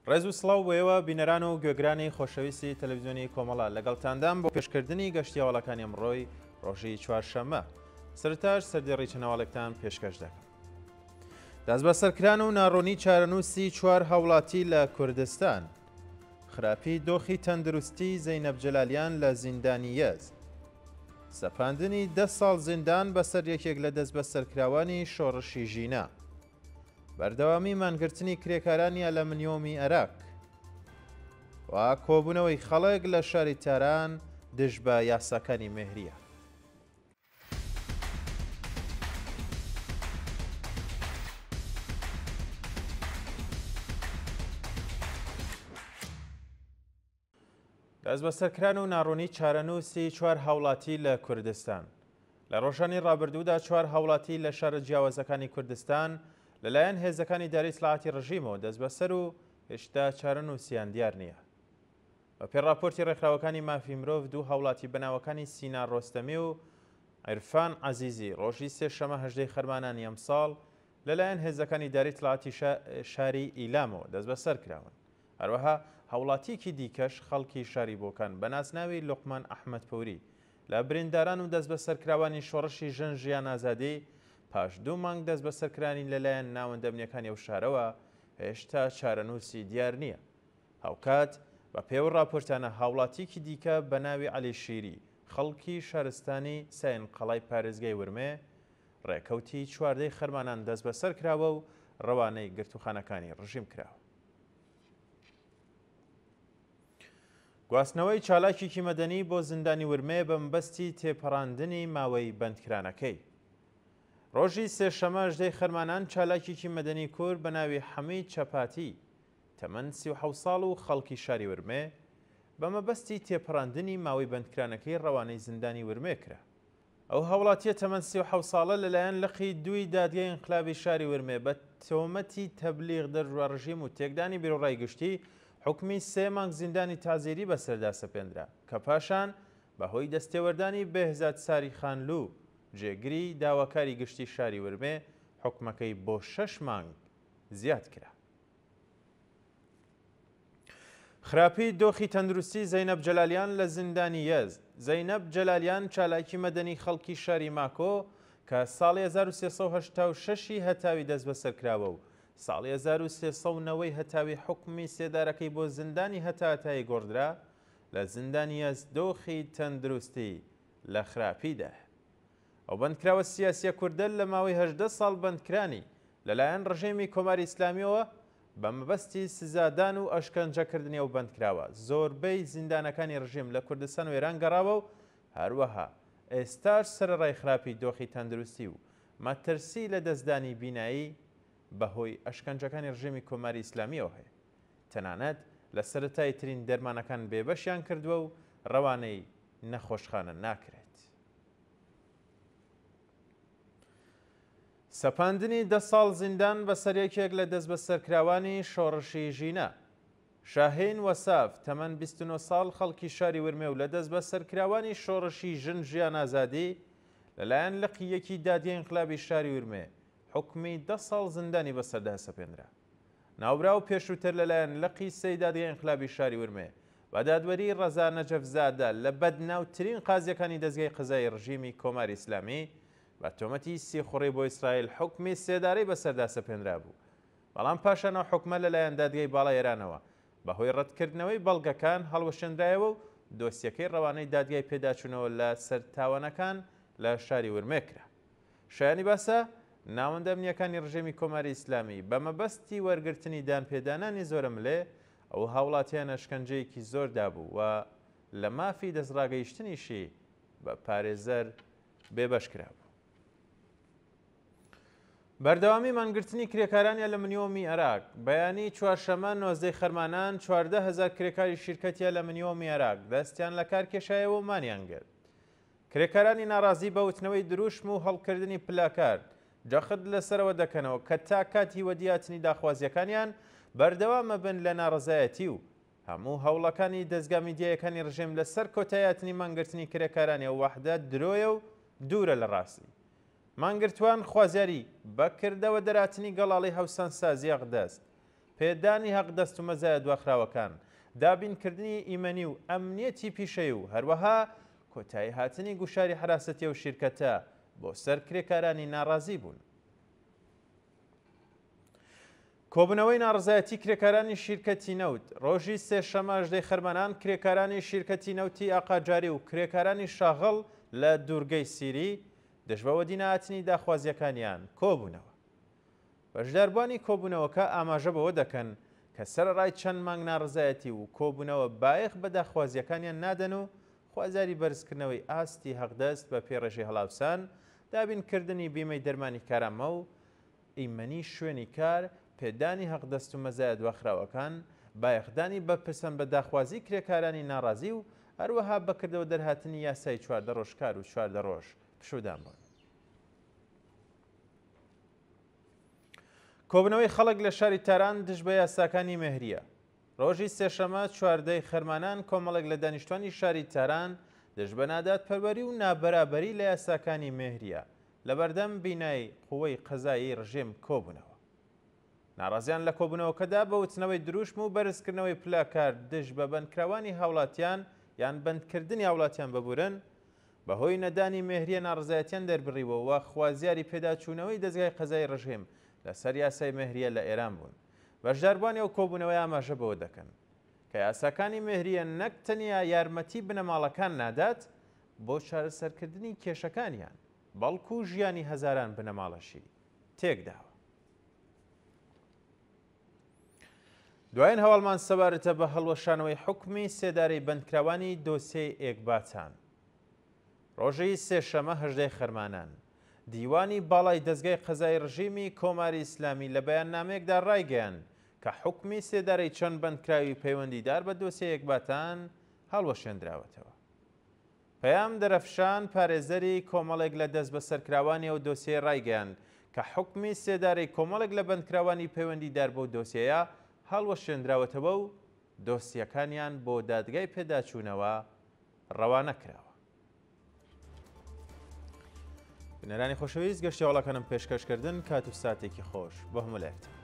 ڕێز و سڵاو بۆ ئێوە بینەران و گوێگرانی خۆشەویستی تەلەڤیزیۆنی کۆمەڵە لەگەڵتاندام بۆ پێشکردنی گەشتی هەواڵەکانی ئەمڕۆی ڕۆژی چوارشەممە سەرتاش سەردێڕی چەند هەواڵێکتان پێشکەش دەکەم. دەستبەسەرکران و ناڕوونی چارەنووسی چوار هاوڵاتی لە کوردستان. خراپی دۆخی تەندروستی زەینەب جەلالیان لە زیندانی یەزد. سەپاندنی دە ساڵ زیندان بەسەر یەکێک لە دەستبەسەرکراوانی شۆڕشی ژینا. بەردەوامی مانگرتنی کرێکارانی ئەلەمنیۆمی ئەراک و کۆبوونەوەی خەڵک لە شاری تاران دژ بە یاساکانی مێهریە. دەستبەسەرکران و ناڕوونی چارەنووسی چوار هاوڵاتی لە کوردستان. لە ڕۆژانی ڕابردوودا چوار هاوڵاتی لە شارە جیاوازەکانی کوردستان لەلایەن هێزەکانی ئیدارەی ئیتلاعاتی ڕژیمەوە دەستبەسەر و هێشتا چارەنووسیان دیار نییە. بەپێی ڕاپۆرتی ڕێکخراوەکانی مافی مرۆڤ دوو هاوڵاتی بە ناوەکانی سینا ڕۆستەمی و عیرفان عەزیزی ڕۆژی سێشەمە هەژدەی خەرمانانی ئەمساڵ لەلایەن هێزەکانی ئیدارەی ئیتلاعاتی شاری ئیلامەوە دەستبەسەر کراون. هەروەها هاوڵاتییەکی دیکەش خەڵکی شاری بۆکان بە ناسناوی لوقمان ئەحمەدپوری لە برینداران و دەستبەسەرکراوانی شۆڕشی ژن ژیان ئازادی پاش دوو مانگ دەستبەسەرکرانی لەلایەن ناوەندە ئەمنییەکانی ئەو شارەوە هێشتا چارەنووسی دیار نییە. هاوکات بە پێی ئەو ڕاپۆرتانە هاوڵاتییەکی دیکە بە ناوی عەلی شیری خەڵکی شارستانی ساینقەڵای پارێزگای ورمێ ڕێکەوتی چواردەی خەرمانان دەستبەسەر کراوە و ڕەوانەی گرتووخانەکانی ڕژیم کراوە. گواستنەوەی چالاکێکی مەدەنی بۆ زیندانی ورمێ بە مەبەستی تێپەڕاندنی ماوەی بەندکرانەکەی. ڕۆژی سێشەمە ژدەی خەرمانان چالاکێکی مەدەنی کورد بە ناوی حەمید چەپاتی تەمەن 37 ساڵ و خەڵکی شاری ورمێ بە مەبەستی تێپەڕاندنی ماوەی بەندکرانەکەی ڕەوانەی زیندانی ورمێ کرا. ئەو هاوڵاتییە تەمەن 37 ساڵە لەلایەن لقی دووی دادگای ئینقلابی شاری ورمێ بە تۆمەتی تەبلیغ دژ بە ڕژیم و تێکدانی بیروڕای گشتی حوکمی سێ مانگ زیندانی تەعزیری بەسەردا سەپێندرا کە پاشان بە هۆی دەستێوەردانی بێهزاد ساری خانلوو جێگری داواکاری گشتی شاری ورمێ حوکمەکەی بۆ شەش مانگ زیاد کرا. خراپی دۆخی تەندروستی زەینەب جەلالیان لە زیندانی یەزد زەینەب جەلالیان چالاکی مەدەنی خەڵکی شاری ماکۆ کە ساڵی 1386 ی هەتاوی دەستبەسەر کراوە و ساڵی 1390 هەتاوی حوکمی سێدارەکەی بۆ زیندانی هەتاهەتایی گۆڕدرا لە زیندانی یەزد دۆخی تەندروستی لە خراپیدایە. ئەو بەندکراوە سیاسیە کوردە لە ماوەی 18 ساڵ بەندکرانی لەلایەن ڕژێمی کۆماری ئیسلامیەوە بە مەبەستی سزادان و ئەشکەنجەکردنی ئەو بەندکراوە زۆربەی زیندانەکانی ڕژیم لە کوردستان و ئێران گەڕاوە و هەروەها ئێستاش سەرەڕای خراپی دۆخی تەندروستی و مەترسی لە دەستدانی بینایی بە هۆی ئەشکەنجەکانی ڕژێمی کۆماری ئیسلامیەوە هەیە تەنانەت لە سەرەتاییترین دەرمانەکان بێبەشیان کردووە و ڕەوانەی نەخۆشخانە ناکرێت. سەپاندنی دە ساڵ زیندان بەسەر یەکێک لە دەستبەسەرکراوانی شۆڕشی ژینا. شاهین وەساف، تەمەن 29 ساڵ خەڵکی شاری ورمێ و لە دەستبەسەرکراوانی شۆڕشی ژن ژیان ئازادی، لەلایەن لقی یەکی دادگای ئینقلابی شاری ورمێ حوکمی دە ساڵ زیندانی بەسەردا سەپێنرا. ناوبراو پێشووتر لەلایەن لقی سێی دادگای ئینقلابی شاری ورمێ بە دادوەریی ڕەزا نەجەفزادە لە بەدناوترین قازییەکانی دەزگای قەزایی ڕژیمی کۆماری ئیسلامی بە تۆمەتی سیخوڕی بۆ ئیسرائیل حوکمی سێدارەی بەسەردا سەپێنرابوو بەڵام پاشان ئەو حوکمە لەلایەن دادگای باڵای ئێرانەوە بەهۆی ڕەتکردنەوەی بەڵگەکان هەڵوەشێنرایەوە و دۆسیەکەی ڕەوانەی دادگای پێداچوونەوە لە سەر تاوانەکان لە شاری ورمێ کرا. شایانی باسە، ناوەندە ئەمنییەکانی ڕژێمی کۆماری ئیسلامی بە مەبەستی وەرگرتنی دانپێدانانی زۆرەملێ ئەو هاوڵاتییانە ئەشکەنجەیەکی زۆر دابوو و لە مافی دەستڕاگەیشتنیشی بە پارێزەر بێبەش کرابوو. بەردەوامی مانگرتنی کرێکارانی ئەلەمنیۆمی ئەراک، بەیانی چوارشەممە نۆزدەی خەرمانان 14 هەزار کرێکاری شیرکەتی ئەلەمنیۆمی ئەراک دەستیان لە کار کێشایەوە و مانیان گرت. کرێکارانی ناڕازی بە وتنەوەی دروشم و هەڵکردنی پلاکارد جەخت لەسەرەوە دەکەنەوە کە تا کاتی وەدیهاتنی داخوازییەکانیان بەردەوامەبن لە ناڕەزایەتی و هەموو هەوڵەکانی دەزگا میدیایەکانی ڕژێم لەسەر کۆتاییهاتنی مانگرتنی کرێکارانی ئەو وەحدە درۆیە و دوورە لە ڕاستی. مانگرتووان خوازیاری بە کردەوە دەراتنی گەڵاڵەی هاوسانسازی ئەقدەست. پێدانی هەقدەست و مەزایە دواخراوەکان، دابینکردنی ئیمەنی و ئەمنیەتی پیشەیی و هەروەها کۆتاییهاتنی گوشاری حەراسەتی ئەو شیرکەتە بۆ سەر کرێکارانی ناڕازی بوون. کۆبوونەوەی ناڕەزایەتی کرێکارانی شیرکەتی نەوت ڕۆژی سێشەممە هەژدەی خەرمانان کرێکارانی شیرکەتی نەوتی ئاقاجاری و کرێکارانی شاغڵ لە دوورگەی سیری دژ بە وەدینەهاتنی داخوازییەکانیان کۆبوونەوە. بەشداربووانی کۆبوونەوەکە ئاماژە بەوە دەکەن کە سەرەڕای چەند مانگ ناڕەزایەتی و کۆبوونەوە بایەخ بە داخوازییەکانیان نادەن و خوازیاری بەرزکردنەوەی ئاستی هەقدەست بە پێی ڕێژەی هەڵاوسان، دابینکردنی بیمەی دەرمانی کارامە و ئیمەنی شوێنی کار، پێدانی هەقدەست و مەزایا دواخراوەکان، بایەخدانی بەپسەند بە داخوازی کرێکارانی ناڕازی و هەروەها بەکردەوە دەرهاتنی یاسای 14 ڕۆژ کار و 14 ڕۆژ پشوودان بوون. کۆبوونەوەی خەڵک لە شاری تاران دژ بە یاساکانی مێهریە. ڕۆژی سێشەمە چواردەی خەرمانان کۆمەڵێک لە دانیشتوانی شاری تاران دژ بە نادادپەروەری و نابەرابەری لە یاساکانی مێهریە لەبەردەم بینای قوەی قەزایی ڕژێم کۆبوونەوە. ناڕازیان لە کۆبوونەوەکەدا بە وتنەوەی دروشم و بەرزکردنەوەی پلاکارد دژ بە بەندکراوانی هاوڵاتیان یان بەندکردنی هاوڵاتیان ببورن، بەهۆی نەدانی مێهریە ناڕەزایەتیان دەربڕیوە و خوازیاری پێداچوونەوەی دەزگای قەزایی ڕژێم لەسەر یاسای مێهریە لە ئێران بوون. بەشداربووانی ئەو کۆبوونەوەیە ئاماژە بەوە دەکەن کە یاساکانی مێهریە نەک تەنیا یارمەتی بنەماڵەکان نادات بۆ چارەسەرکردنی کێشەکانیان، بەڵکو ژیانی هەزاران بنەماڵەشی تێکداوە. دوایین هەواڵمان سەبارەتە بە هەڵوەشانەوەی حوکمی سێدارەی بەندکراوانی دۆسیەی ئێکباتان. ڕۆژی سێشەمە هەژدەی خەرمانان، دیوانی باڵای دەزگای قەزای ڕژیمی کۆماری ئیسلامی لە بەیاننامەیەکدا ڕایگەیاند کە حوکمی سێدارەی چەند بەندکراوی پەیوەندیدار بە دۆسیەی ئێکباتان هەڵوەشێندراوەتەوە. پەیام دەرەفشان، پارێزەری کۆمەڵێک لە دەستبەسەرکراوانی ئەو دۆسیەیە ڕایگەیاند کە حوکمی سێدارەی کۆمەڵێک لە بەندکراوانی پەیوەندیدار بەو دۆسیەیە هەڵوەشێندراوەتەوە و دۆسیەکانیان بۆ دادگای پێداچوونەوە ڕەوانە کراوە. بینەرانی خۆشەویست گەشتی هەواڵەکانم پێشکەش کردن کات و ساتێکی خۆش بۆ هەموو لایەکتان.